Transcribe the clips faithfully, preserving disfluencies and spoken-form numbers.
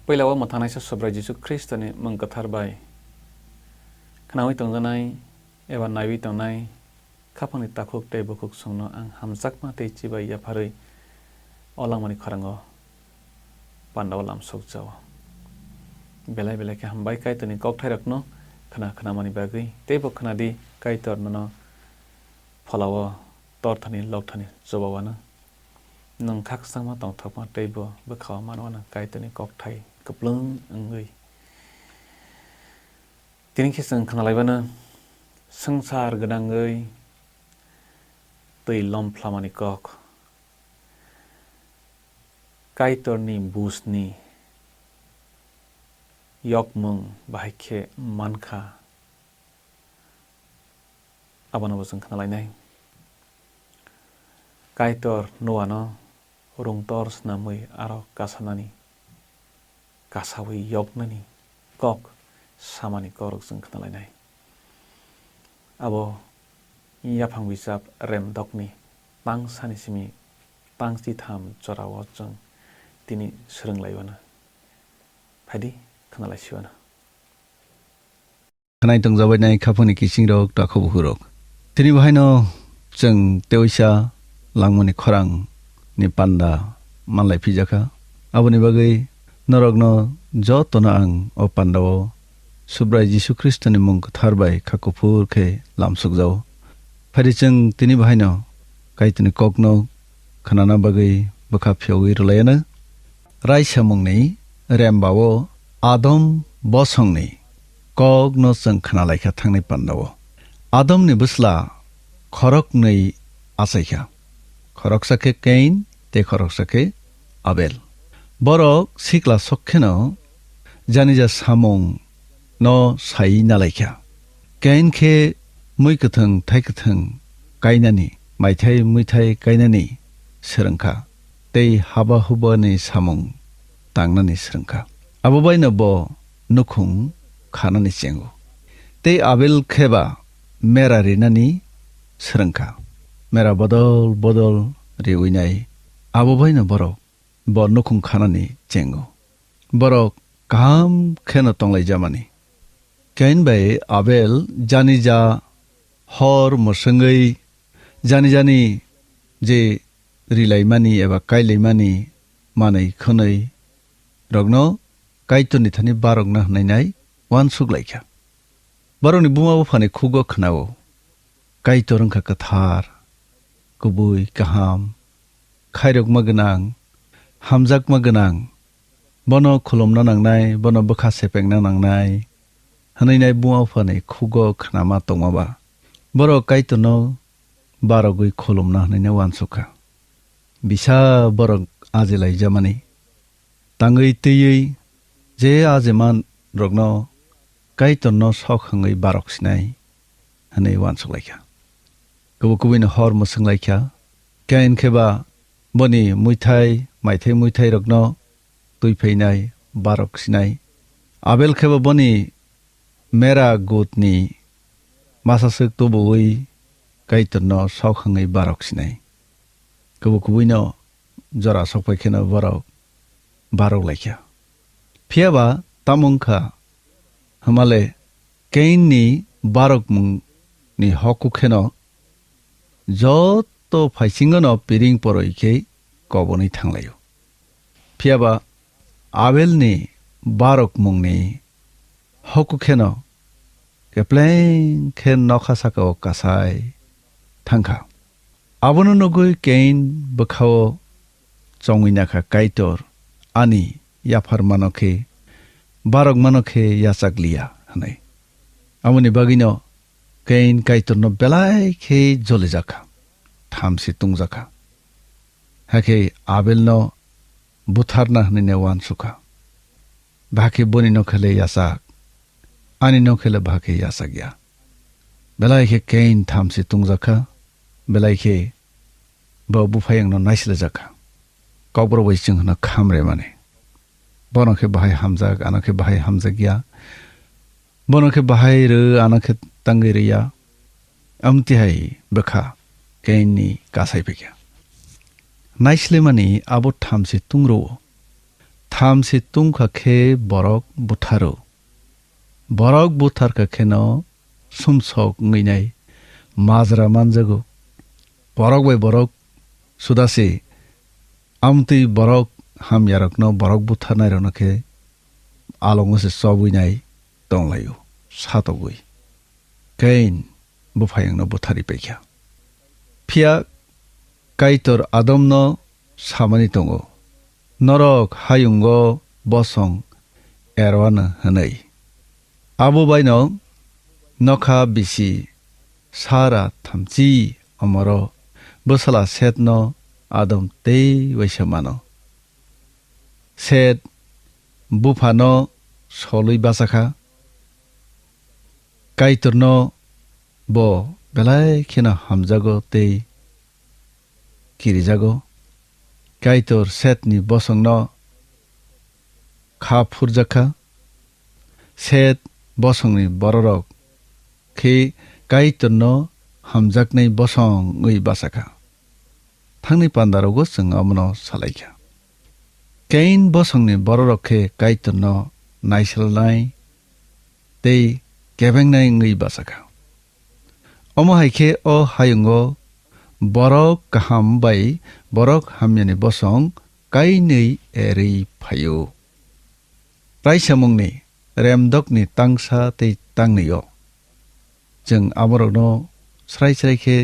Puila o mwthangnaisa Subrai Jisu Khristoni mung kwthar bai khnaui tongjaknai eba naiwi tongnai khaphangni takhuk tei bukhuk chwngno ang hamjakma tei chibai yapharwi o langmani khorang o pandao lamsok jao. Belai belai khe hambai Kaitorni kokthairokno khna khnamani bagwi, tei bo khna di Kaitor nono pholao torthani lokthani chubao ano. Nwng khakchangma tongthokma tei bo bwkhao manwano Kaitorni kokthai kwplwng wngwi. Tini khe chwng khnalaibano swngchar gwnangwi twi lomphlamani kok. Kaitorni bujni yokmung bahai khe mankha. Abono bo chwng khnalainai. Kaitor Noano rungtor snamwi aro kasanani, kasawi yoknani kok samani korok chwng khnalainai. Abo yaphang bijap remdokni tangsani simi tangchi tham jorao chwng tini swrwnglaio. Phaidi, khnalaisio. Khwnai tongjabai nai khaphangni kisingrok, takhuk bukhurok. Tini bahaino chwng teisa langmani khorang ni panda manlai phijakha. Aboni bagwi norokno jotono ang o pandao Subrai Jisu Khristoni mung kwthar bai kha kuphur khe lamsokjao. Phaidi chwng tini bahaino Kaitorni kokno khnana bagwi bwkha phiyogwi rwlaiano. Raisamungni rembao Adam bosongni kokno chwng khnalaikha thangnai pandao. Adamni bwsla khoroknwi achaikha, khoroksa khe Kain tei khoroksa khe Abel. Borok sikla sok kheno janija samung no sai nalaikha. Kain khe mui kwthwng thai kwthwng kainani, maithai muithai kainani swrwngkha, tei haba hubani samung tangnani swrwngkha. Abo baino bo nukhung khanani chengo. Tei Abel kheba mera rinani swrwngkha. Mera bodol bodol riwinai, abo baino borok bo nukhung khanani chengo. Borok kaham kheno tonglaijamani. Kain bai Abel janija hor mwswngwi jani jani je rilaimani eba kailaimani manwi khwnwi rokno Kaitorni thani barokna hwnwi nai uansuk laikha. Borokni buma buphani khugo khnao, Kaitor wngkha kwthar, kubui, kaham, khairokma gwnang, hamjakma gwnang, bono khulumna nangnai, bono bwkha sepengna nangnai, hwnwi nai buma buphani khugo khnama tongma ba. Borok Kaitorno barogwi khulumna hwnwi nai uansukha. Bisa borok ajilaijamani, tangwi twiwi je ajeman rokno Kaitorno sok hwngwi barok sinai hwnwi uansuk laikha. Kubui kubuino hor mwswng laikha. Kain kheba boni muithai, maithai muithairokno twi phainai barok sinai. Abel kheba boni mera gutni masaswk tubuwi Kaitorno sok hwngwi barok sinai. Kubui kubuino jora sokphai kheno borok barok laikha. Phiya ba tamo wngkha hwnmale Kainni barokmungni hoku kheno joto phaisingono piring poroi khe kobonwi thanglaio. Phiya ba Abelni barokmungni hoku kheno kepleng khe nokha sakao kasai thangkha. Abono nugwi Kain bwkhao chongwi nakha, "Kaitor ani yapharmano khe, barokmano khe yachak liya," hwnwi. Aboni bagwino Kain Kaitorno belai khe jolijakha, thamsi tungjakha. Hakhe Abelno butharna hwnwi ne uansukha. Bahai khe boni nokhe le yachak, ani nokhe le bahai khe yachak ya. Belai khe Kain thamsi tungjakha, belai khe bo buphayungno naislejakha. Kokborok bai chwng hwno khamremani. Bono khe bahai hamjak, ano khe bahai hamjak ya. Bono khe bahai rw, ano khe tangwi rw ya. Amtwi hai bwkha Kainni kasai phaikha. Naislemani abo thamsi tungrwo. Thamsi tungkha khe borok butharo. Borok butharkha kheno sumsok wngwi nai majra manjago. Borok bai borok suda se, amtwi borok hamyarokno borok butharnairokno khe alongo se chobwi nai tonglaio, satogwi. Kain buphayungno butharwi paikha. Phiya Kaitor Adomno samani tongo, "Norok hayungo bosong erwano," hwnwi. Abo baino nokha bisi sara thamchi omoro bwsala Setno Adam tei waisa mano. Set buphano solwi bachakha. Kaitorno bo belai kheno hamjago tei kirijago. Kaitor Setni bosongno kha phurjakha. Set bosongni bororok khe Kaitorno hamjaknai bosong wngwi bachakha. Thangni pandarogo chwng abono salaikha. Kain bosongni bororok khe Kaitorno naisalnai tei kebengnai wngwi bachakha. Omo hai khe o hayungo borok kaham bai borok hamyani bosong kainwi erwi phaio. Raisamungni remdokni tangsa tei tangnwio chwng aborokno srai srai khe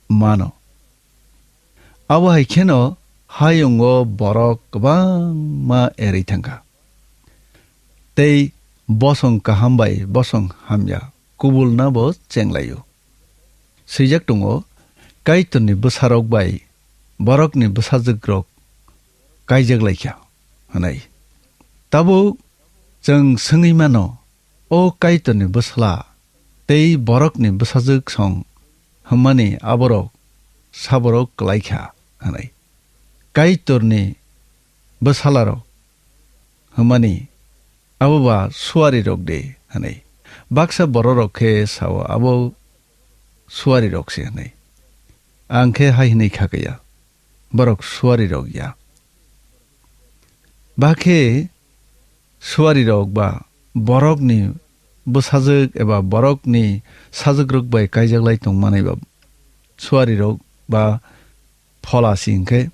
mano. Abo hai kheno hayungo borok kwbangma erwi thangkha. Tei bosong kaham bai bosong hamya kubulna bo chenglaio. Swijak tongo, "Kaitorni bwsarok bai borokni bwsajwkrok kaijak laikha," hwnwi. Tabuk chwng swngwi mano, "O Kaitorni bwsala tei borokni bwsajwk song hwnmani aborok saborok kwlaikha," hwnwi. Kaitorni bwsalarok hwnmani abo ba suarirok de hwnwi. Baksa bororok khe sao abo suarirok se hwnwi. Ang khe hai hwnwi kha kaya, borok suarirok ya. Ba khe suarirok ba borokni bwsajwk eba borokni sajwkrok bai kaijaklai tongmanai ba suarirok ba phola si hwnkhe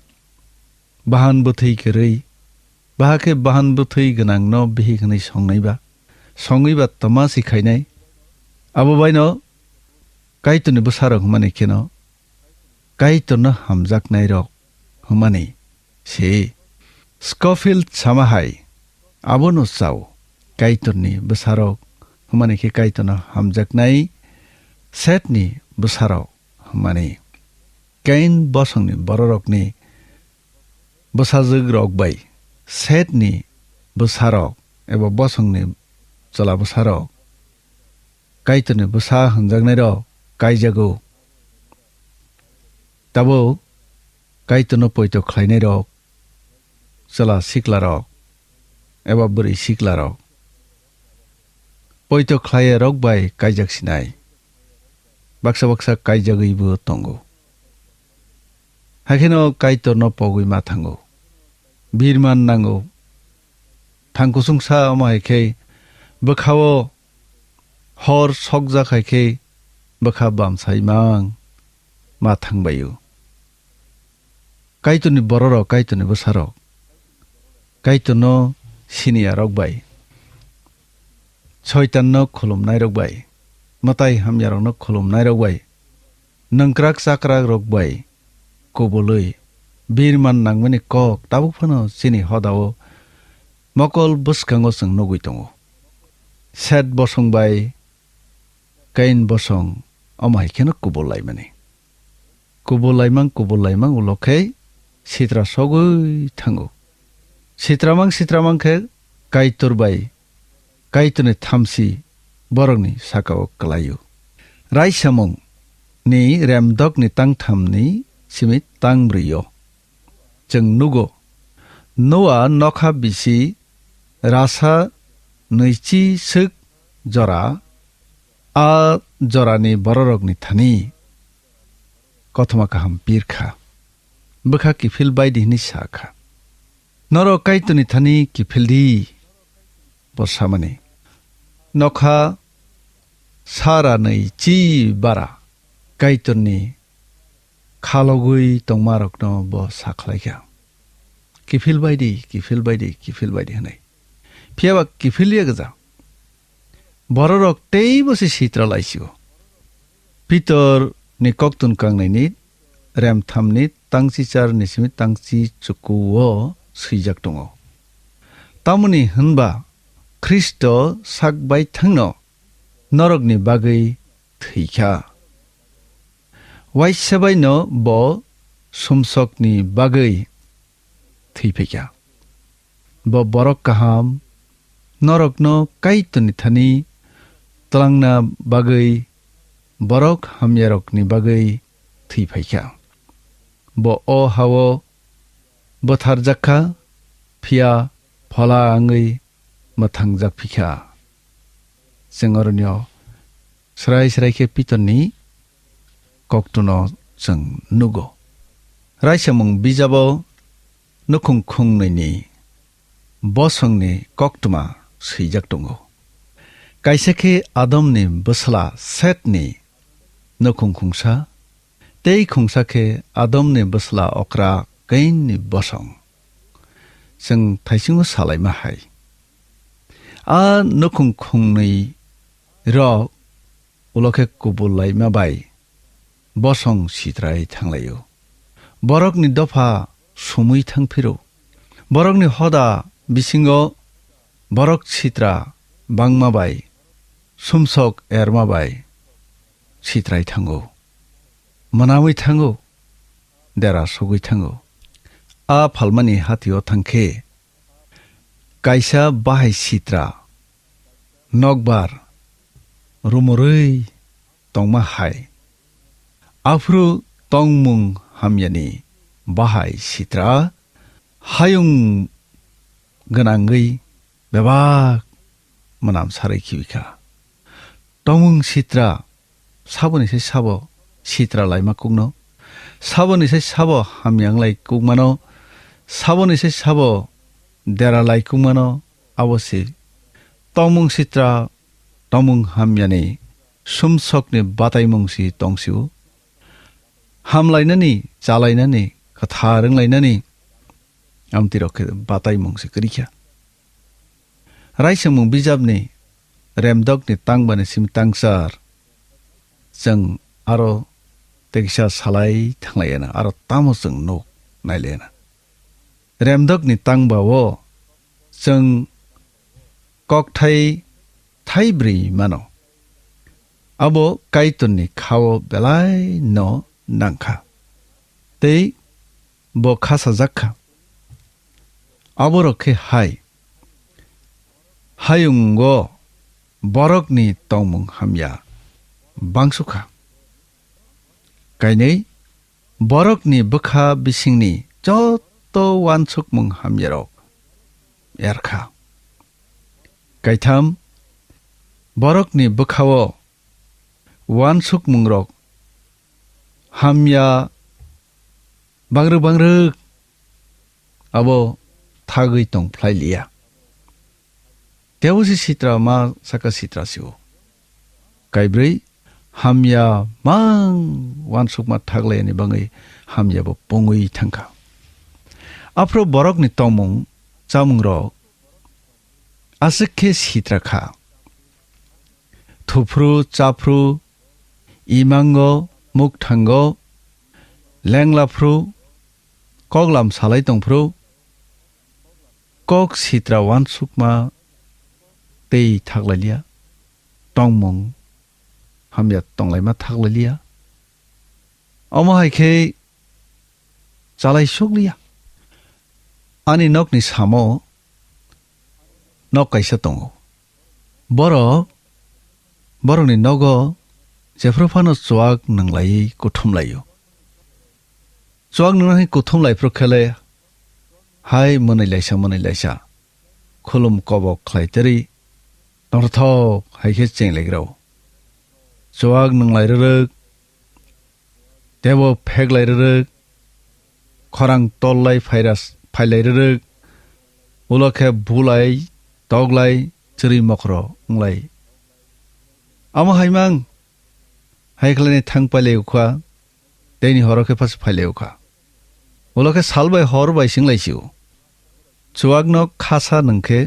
bahan bwthwi kwrwi, ba khe bahan bwthwi gwnangno bihik hwnwi songnai ba, songwi ba tma si khainai. Abo baino Kaitorni bwsarok hwnmani kheno Kaitorno hamjaknairok hwnmani se. Scofield sama hai abono chao, Kaitorni bwsarok hwnmani khe Kaitorno hamjaknai Setni bwsarok hwnmani. Kain bosongni bororokni bwsajwkrok bai Setni bwsarok eba bosongni chwla bwsarok Kaitorni bwsa hwnjaknairok kaijago. Tabuk Kaitorno poito khlainairok chwla siklarok eba bwrwi siklarok poito khlaiyarok bai kaijak sinai. Baksa baksa kaijagwibo tongo. Hakheno Kaitorno pogwi ma thango. Birman nango. Thangkusungsa omo hai khe bwkhao hor sokjak hai khe bwkha bamsai mang ma thangbaio. Kaitorni bororok, Kaitorni bwsarok, Kaitorno siniyarok bai, Soitanno khulumnairok bai, mwtai hamyarokno khulumnairok bai, nungkrak chakrakrok bai kubulwi birman nangmani kok tabuk phano chini hodao mokol bwskango chwng nugwi tongo. Set bosong bai Kain bosong omo hai kheno kubul laimani. Kubul laimang, kubul laimang ulo khe sitra sogwi thango. Sitramang, sitramang khe Kaitor bai Kaitorni thamchi borokni sakao kwlaio. Raisamung ni remdokni tangthamni simi tangbrwio chwng nugo, Noa nokha bisi rasa nwichi swk jora, a jorani bororokni thani kothoma kaham pir kha. Bwkha kiphil baidi hwnwi sa kha. Norok Kaitorni thani kiphil di, bo samani. Nokha sara nwi chi bara Kaitorni khalogwi tongmarokno bo sakhlaikha, "Kiphil bai di, kiphil bai di, kiphil bai di," hwnwi. Phiya ba kiphil ya gwja. Bororok teibo se sitra laisio. Pitor ni koktun kangnai ni remtham ni tangchi char ni simi tangchi chuku o swijak tongo. Tamoni hwnba Khristo sak bai thangno norokni bagwi thwikha. Waisa baino bo sumsokni bagwi thwiphaikha. Bo borok kaham, norokno Kaitorni thani twlangna bagwi, borok hamyarokni bagwi thwiphaikha. Bo o ha-o bwtharjak kha, phiya phola wngwi mwthangjak phikha. Chwng oronio srai srai khe Pitorni koktuno chwng nugo. Raisamung bijabo nukhung khungnwini bosongni koktwma swijak tongo. Kaisa khe Adomni bwsla Setni nukhung khungsa, tei khungsa khe Adomni bwsla okra Kainni bosong. Chwng thaisingo salaima hai. A nukhung khungnwi rok ulo khe kubul laima bai bosong sitrai thanglaio. Borokni dopha sumui thangphiro. Borokni hoda bisingo borok sitra bangma bai, sumsok erma bai sitrai thango. Mwnawi thango, dera sogwi thango. A phalmani hatio thangkhe kaisa bahai sitra nokbar rumorwi tongma hai. Aphuru tongmung hamyani bahai sitra hayung gwnangwi bebak mwnam sarwi khibi kha. Tongmung sitra saboni se sabo sitra laima kukno, saboni se sabo hamya wnglai kukmano, saboni se sabo dera lai kukmano, abo se tongmung sitra, tongmung hamyani sumsokni bataimung si tongsio. Hamlainani, chalainani, kwthar wnglainani amtirok khe bataimung se kwrwi kha. Raisamung bijapni remdokni tangbani simi tangchar chwng aro tekisa salai thanglaiyana, aro tamo chwng nuk nailaiyana. Remdokni tangbao chwng kokthai thaibrwi mano. Abo Kaitorni khao belai no nangkha, tei bo khasajak kha. Aborok khe hai, hayungo borokni tongmung hamya bangsukha. Kainwi, borokni bwkha bisingni joto uansukmung hamyarok erkha. Kaitham, borokni bwkhao uansukmungrok hamya bangrwk bangrwk abo thagwi tong phlai liya. Tebo se sitra ma saka sitra se-o. Kaibrwi hamya mang uansukma thaglaiyani bangwi hamya bo pongwi thangkha. Aphuru borokni tongmung chamungrok aswk khe sitra kha. Thuphru, chaphru, imango, mukthango, lenglaphru, koklam salai tongphru, kok sitra uansukma tei thaklailiya, tongmung hamya tonglaima thaklailiya. Omo hai khe chalai sukliya. Ani nokni samo nok kaisa tongo. Borok, borokni nogo jephru phano chuak nwnglaiwi kuthum laio. Chuak nwngnani kuthum laiphru khele hai mwnwi laisa, mwnwi laisa khulum kobok khlai teri northok hai khe chenglegrao. Chuak nwnglai rwrwk, tebo pheklai rwrwk, khorang tollai phairas-, phailai rwrwk, Ulo khe bulai, toglai, chwrwi mokhoro wnglai. Amo hai mang, hai khlainai thang pailai ukha, teini horo khe phas phailai ukha. Ulo khe sal bai hor bai sing lai sio. Chuwakno khasa nwng khe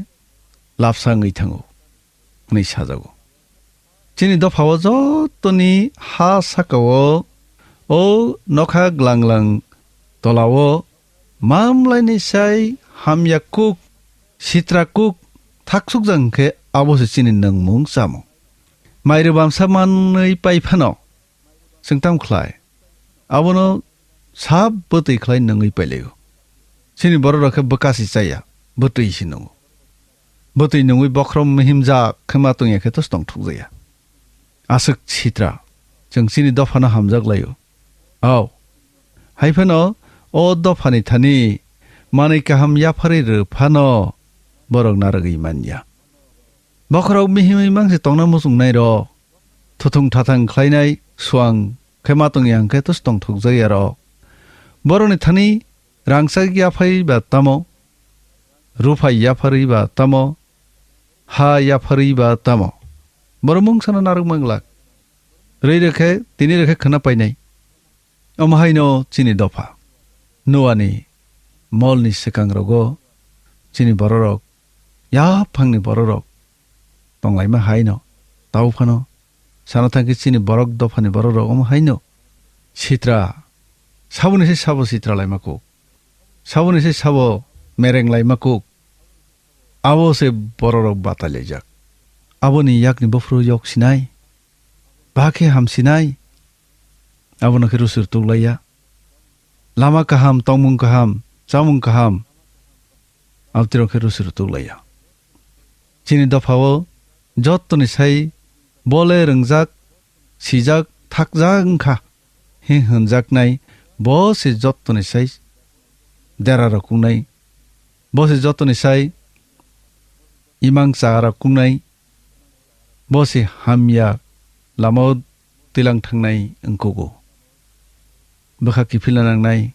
lapsa wngwi thango, hwnwi sajago. Chini dophao jotoni ha sakao, o nokha glang glang tolao, mamlaini sai hamya kuk, sitra kuk, thaksukjak hwnkhe abo se chini nwngmung chamung. Mairu bamsa manwi pai phano, chwng tamo khlai? Abono sab bwtwi khlai nungwi pailaio. Chini borok rok khe bwkasi chaya, bwtwi se nungo. Bwtwi nungwi bokhrom mihimjak khe ma tongya khe to tong thukjaya. Aswk sitra, chwng chini dophano hamjak laio. Au, hai phano o dophani thani manwi kaham yapharwi rw phano borok narwgwi manya. Bokhorok mihimwi mangse tongna muchungnai rok, thuthung thathang khlainai suang khe ma tongya hwnkhe to tong thukjakya rok. Borokni thani rangchak yaphai ba tamo, ruphai yapharwi ba tamo, ha yapharwi ba tamo. Borok mungsano narwk manglak. Rwi rwkhe, tini rwkhe khwna painai. Omo haino chini dopha. Noani molni swkang rogo chini bororok, yaphangni bororok tonglaima haino, tau phano sana thangkhe chini borok dophani bororok omo haino sitra, saboni se sabo sitra laima kuk, saboni se sabo mereng laima kuk, abo se bororok batai laijak. Aboni yakni buphuru yok sinai, ba khe ham sinai, abono khe rusur tuklaiya. Lama kaham, tongmung kaham, chamung kaham, abotiro khe rusur tuklaiya. Chini dophao jottoni sai bole rwngjak, sijak, thakjak wngkha, he hwnjaknai, bo se jottoni sai dera rok kungnai, bo se jottoni sai imang cha rok kungnai, bo se hamya lamao twilang thangnai wngkugo. Bwkha kiphilna nangnai,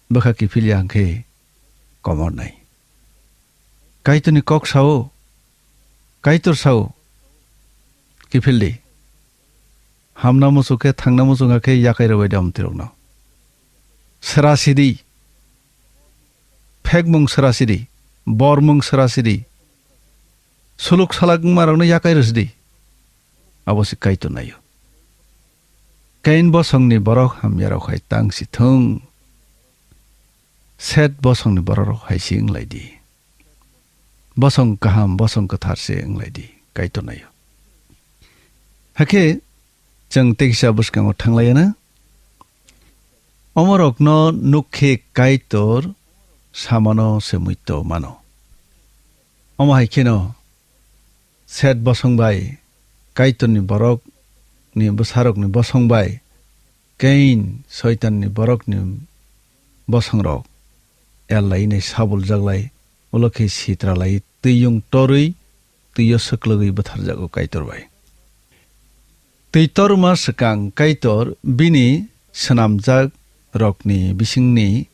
bwkha kiphilya hwnkhe komornai. Kaitorni kok sao, Kaitor sao, kiphil di. Hamna muchuk khe, thangna muchung khe yakai rwbai di amtwirokno. Sera sidi, phekmung sera sidi, bormung sera sidi, suluk salak wngmarokno yakai rwsdi. Abo se Kaitor naio. Kain bosongni borok hamyarok hai tang si thung. Set bosongni bororok hai si wng lai di. Bosong kaham, bosong kwthar se wng lai di, Kaitor naio. Hakhe chwng tei kisa bwskango thang lai ya na? Omorokno nuk khe Kaitor samano se muito mano. Omo hai kheno Set bosong bai, Kaitorni borokni bwsarokni bosong bai, Kain, Soitanni borokni bosongrok, er lainai sabul jaglai, ulo khe sitra lai twiyung torwi, twio swklwgwi bwtharjago Kaitor bai. Twi torma swkang Kaitor bini swnamjak rokni bisingni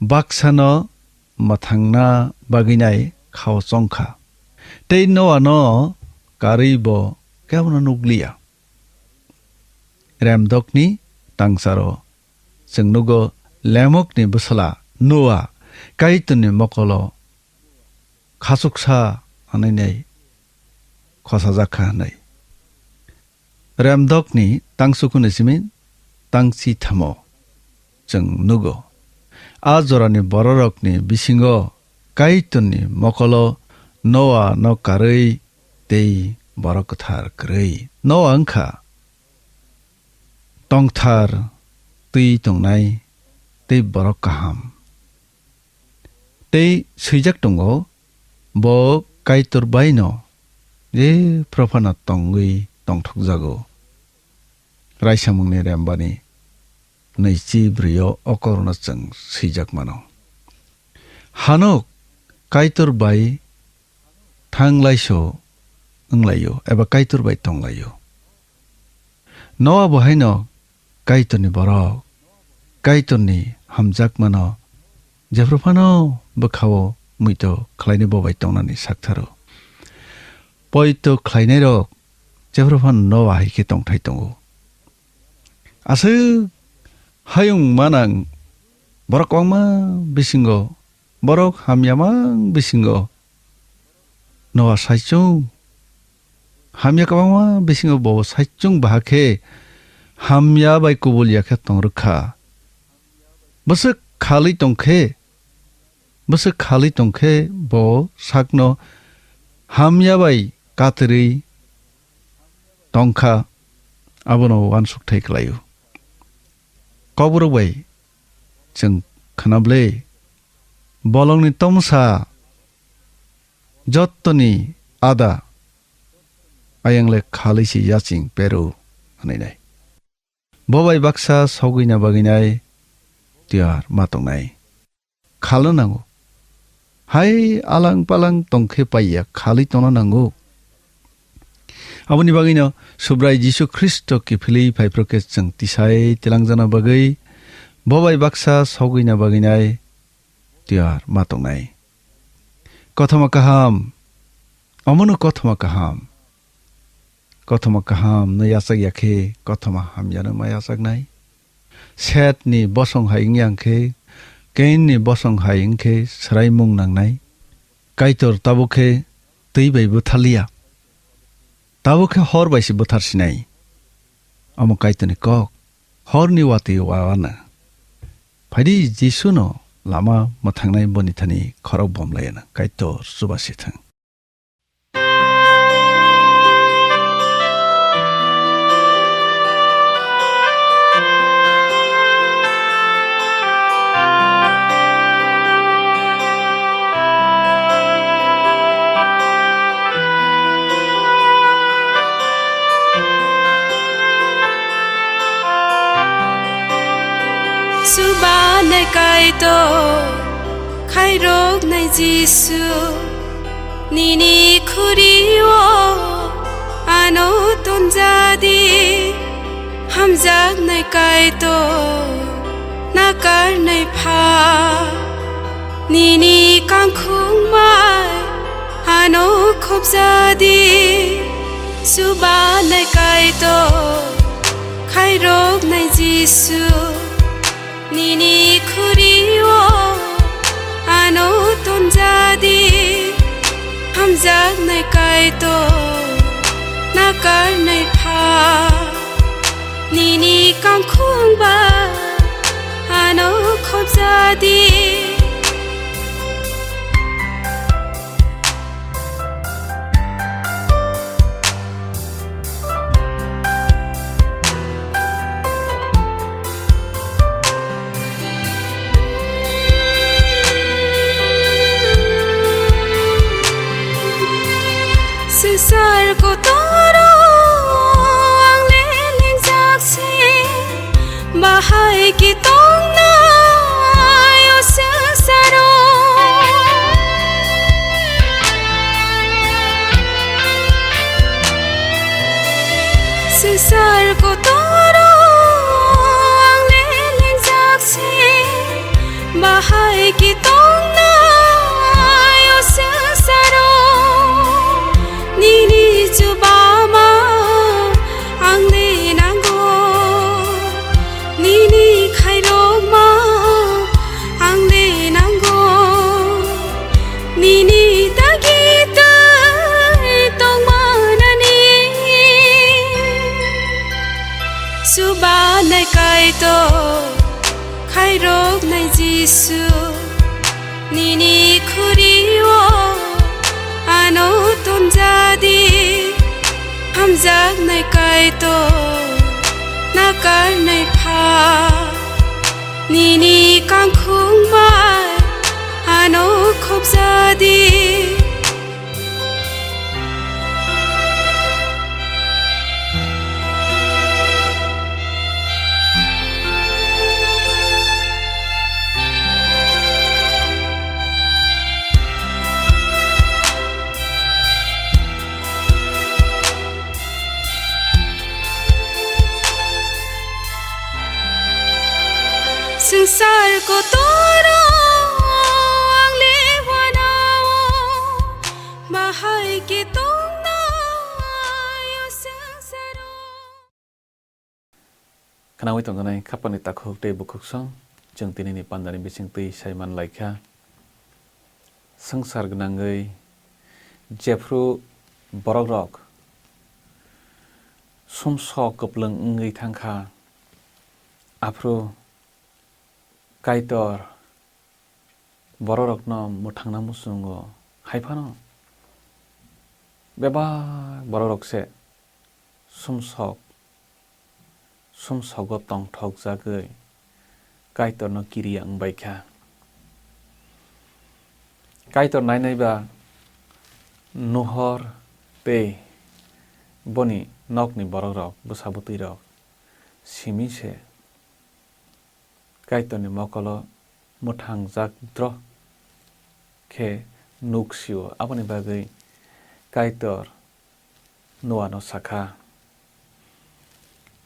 baksano mwthangna bagwinai khao chongkha. Tei Noano karwi bo kebono nukliya. Remdokni tangsaro chwng nugo Lemokni bwsala Noa Kaitorni mokolo khachuksa hwnwi khosajakha hwnwi. Remdokni tangsukhuni simi tangchi thamo chwng nugo. A jorani bororokni bisingo Kaitorni mokolo Noa no karwi tei borok kwthar kwrwi. Noa wngkha tongthar, twi tongnai tei borok kaham. Tei swijak tongo, bo Kaitor baino je phrophano tongwi tongthokjago. Raisamungni rembani naichi bwrwio okorno chwng swijak mano. Hanok Kaitor bai thanglaiso wnglaio eba Kaitor bai tonglaio. Noa bo haino Kaitorni borok, Kaitorni hamjakmano jephru phano bwkhao muito khlainai bo bai tongnani saktharo. Poito khlainairok jephru phano Noa hai khe tongthai tongo. Aswk hayung manang borok kwbangma bisingo, borok hamya mang bisingo Noa saichung, hamya kwbangma bisingo bo saichung baha khe hamya bai kubul ya khe tong rwkha. Bwswk khalwi tong khe, bwswk khalwi tong khe bo sakno hamya bai katirwi tong kha, abono uansuk thai khlaio. Kokborok bai chwng khna ble, bolongni tomsa jottoni ada ayang le khalwi se yaching pero hwnwi nai. Bo bai baksa sogwina bagwinai tiyar ma tongnai. Khalno nango. Hai alang palang tongkhe paiya khalwi tongna nango. Aboni bagwino Subrai Jisu Khristo kiphilwi phaiphru khe chwng tisai tilangjana bagwi bo bai baksa sogwina bagwinai tiyar ma tongnai. Kothoma kaham, omono kothoma kaham. Kothoma kaham no yachak ya khe kothoma hamya no ma yachaknai. Seth ni bosong hai wngya khe, Kain ni bosong hai wngkhe swrai mung nangnai. Kaitor tabuk khe twi bai butharliya. Tabuk khe hor bai se buthar sinai. Omo Kaitor ni kok, hor ni watwi o ano. Phaidi Jisu no lama mwthangnai boni thani khorok bomlai ano. Kaitor chuba se thang. Chubanai Kaitor, khairoknai Jisu, nini khuri-o ano tonjadi. Hamjaknai Kaitor, nakarnai pha, nini kangkhung bai ano khopjadi. Chubanai Kaitor, khairoknai Jisu, nini khuri-o ano tonjadi. Hamjaknai Kaitor, nakarnai pha, nini kangkhung bai ano khopjadi. Swngchar kotoro ang le lengjak se, bahai khe tongnai o swngcharo. Swngchar kotoro ang le lengjak se, bahai khe tongnai o swngcharo. Nini chubama ang le nango, nini khairokma ang le nango, nini dagi tei tongmanani. Chubanai Kaitor, khairoknai Jisu, nini khuri-o ano tonjadi. Hamjaknai Kaitor, nakarnai pha, nini kangkhung bai ano khopjadi. Swngchar kotoro ang le wana Hai khe tongnai o swngcharo. Khnaui tongjaknai khapangni takhuk tei bukhuksong, chwng tinini pandani bisingtwi sai man lai kha. Swngchar gwnangwi jephru borokrok sumsok kwplwng wngwi thang kha, aphru Kaitor borokrokno mwthangna muchungo, hai phano bebak borokrok se sumsok, sumsogo tongthokjagwi Kaitorno kiriya wng bai kha. Kaitor nainai ba Nuhor tei boni nokni borokrok, bwsa bwtwirok simi se Kaitorni mokolo mwthangjak drok khe nuk sio. Aboni bagwi Kaitor Noano sa kha,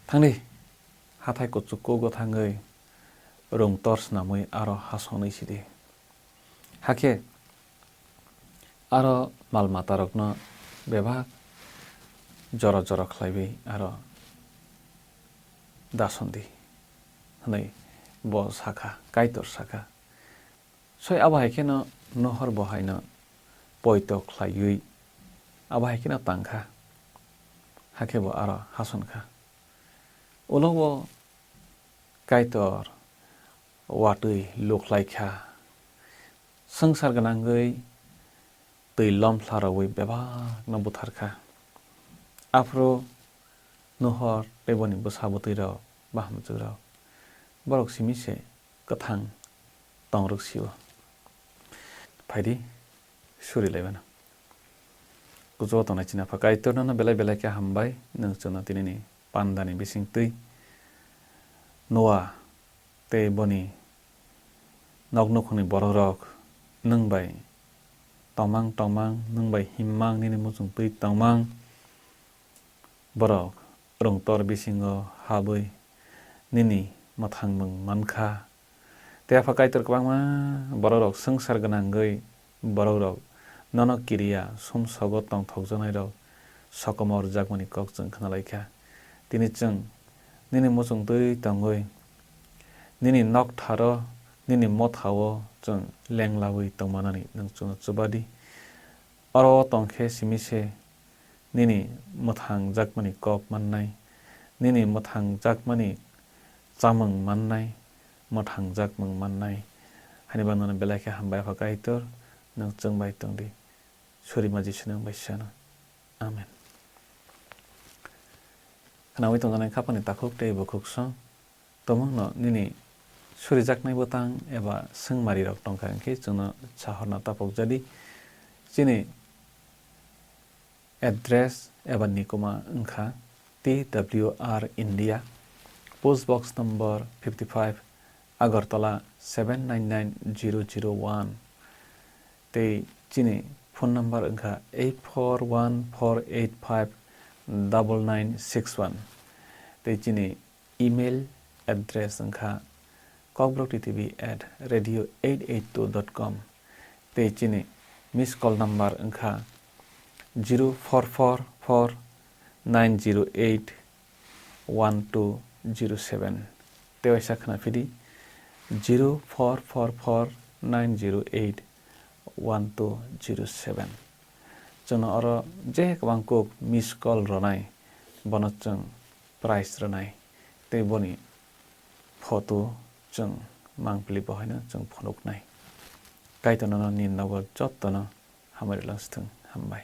"Thangdi, hathai kuchugo gotha wngwi rwng tor snamwi aro hasonwi sidi. Hakhe aro mal matarokno bebak jora jora khlaiwi aro dason di," hwnwi bo sa kha, Kaitor sa kha. Soi abo hai kheno Nohor bo haino poito khlaiwi abo hai kheno tang kha, hakhe bo aro hason kha. Ulo bo Kaitor watwi lukhlai kha, swngchar gwnangwi twi lomphla rwui bebakno buthar kha. Aphuru Nohor tei boni bwsa bwtwirok, bahamjwkrok, borok simi se kwthang tongrwk sio. Phaidi, suri lai mano. Kuchugo tongnai chini Apha Kaitor, nono belai belai khe hambai, nwng chwngno tinini pandani bisingtwi Noa tei boni nok nukhungni borokrok nwng bai tongmang tongmang, nwng bai himmang, nini muchungtwi tongmang borok rwngtor bisingo habwi nini mwthangmung man kha. Tei Apha Kaitor kwbangma borokrok swngchar gwnangwi borokrok nono kiriya sumsogo tongthokjaknairok sokomorjakmani kok chwng khna lai kha. Tini chwng nini muchungtwi tongwi, nini noktharo, nini mothao chwng lenglawi tongmanani nwng chwngno chuba di. Oro tong khe simi se nini mwthangjakmani kok mannai, nini mwthangjakmani chamung mannai, mwthangjakmung mannai. Haini bagwi nono belai khe hambai Apha Kaitor, nwng chwng bai tong di. Surima Jisu nwng bai sano. Amen. Khnaui tongjaknai khapangni takhuk tei bukhuksong, tongmungno nini surijaknai bwtang eba swngmarirok tongkha hwnkhe chwngno sahorna tapokjadi. Chini address eba nikuma wngkha T W R India, post box number fifty five, Agartala seven nine nine zero zero one. Tei chini phone number wngkha eight four one four eight five double nine six one. Tei chini email address wngkha kokborok T T V at radio eight eight two dot com. Tei chini miss call number wngkha zero four four four nine zero eight one two zero seven. Tei waisa khna phidi, zero four four four nine zero eight one two zero seven. Chwngno oro je kwbang kuk miss call rwnai, bono chwng prize rwnai tei boni photo chwng mangpili bo haino chwng phunuknai. Kaitor nono nini nogo jottono hamari langsithwng. Hambai.